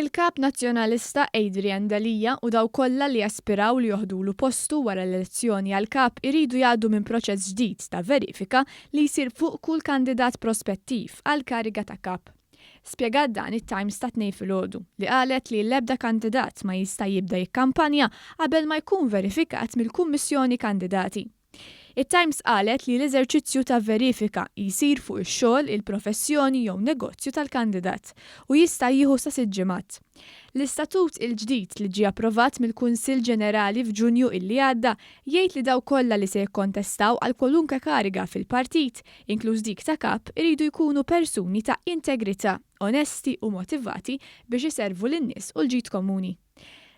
Il-Kap Nazzjonalista Adrian Delia u dawk kollha li jaspiraw li joħdulu postu wara l-elezzjoni għal Kap iridu jgħaddu minn proċess ġdid ta' verifika li jsir fuq kull kandidat prospettiv għall-kariga ta' Kap. Spjegat dan it-Times tat-Tnejn filgħodu, li qalet li l-ebda kandidat ma jista' jibda jikkampanja qabel ma jkun verifikat mill-Kummissjoni Kandidati. It-Times qalet li l-eżerċizzju ta' verifika jsir fuq ix-xogħol, il-professjoni jew negozju tal-kandidat u jista' jieħu sa sitt ġimgħat. L-istatut il-ġdid li ġie approvat mill-Kunsill Ġenerali f'Ġunju illi għadda jgħid li dawk kollha li se jikkontestaw għal kwalunkwe kariga fil-partit, inkluż dik ta' Kap, iridu jkunu persuni ta' integrità, onesti u motivati biex iservu lin-nies u l-ġid komuni.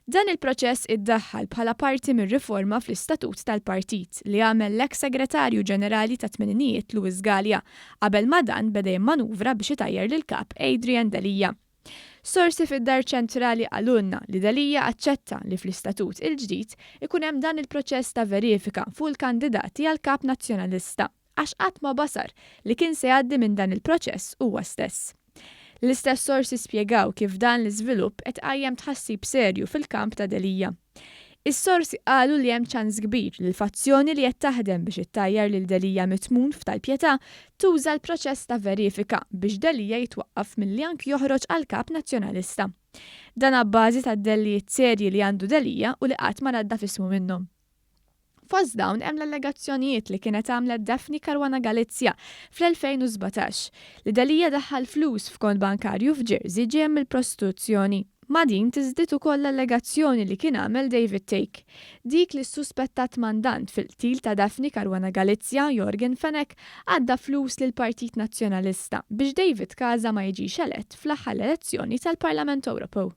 Dan il-proċess iddaħħal bħala parti mir-riforma fl-istatut tal-partit li għamel l-eks Segretarju Ġenerali tat-tmeninijiet Louis Galea qabel ma dan beda jimmanuvra biex itajjar lill-Kap Adrian Delia. Sorsi fid-Dar Ċentrali qalulna li Delia aċċetta li fl-istatut il-ġdid ikun hemm dan il-proċess ta' verifika fuq il-kandidati għal Kap Nazzjonalista. għax qatt ma basar li kien se jgħaddi minn dan il-proċess huwa stess. L-istess sorsi spjegaw kif dan l-iżvilupp qed iqajjem tħassib serju fil-kamp ta' Delia. Is-sorsi qalu li hemm ċans kbir li l-fazzjoni li qed taħdem biex ittajjar lil Delia mit-tmun f'Tal-Pietà tuża l-proċess ta' verifika biex Delia jitwaqqaf milli anki joħroġ għal Kap Nazzjonalista. Dan abbażi tad-dellijiet serji li għandu Delia u li qatt ma naddaf ismu minnhom. Fost dawn hemm l-allegazzjonijiet li kienet għamlet Daphne Caruana Galizia fl-2017, li Delia daħħal flus f'kont bankarju f'Jersey ġejja mill-prostituzzjoni. Ma' din tiżdied ukoll l-allegazzjoni li kien għamel David Thake, dik li s-suspettat mandant fil-qtil ta' Daphne Caruana Galizia, Yorgen Fenech, għadda flus lill-Partit Nazzjonalista biex David Casa ma jiġix elett fl-aħħar elezzjoni tal-Parlament Ewropew.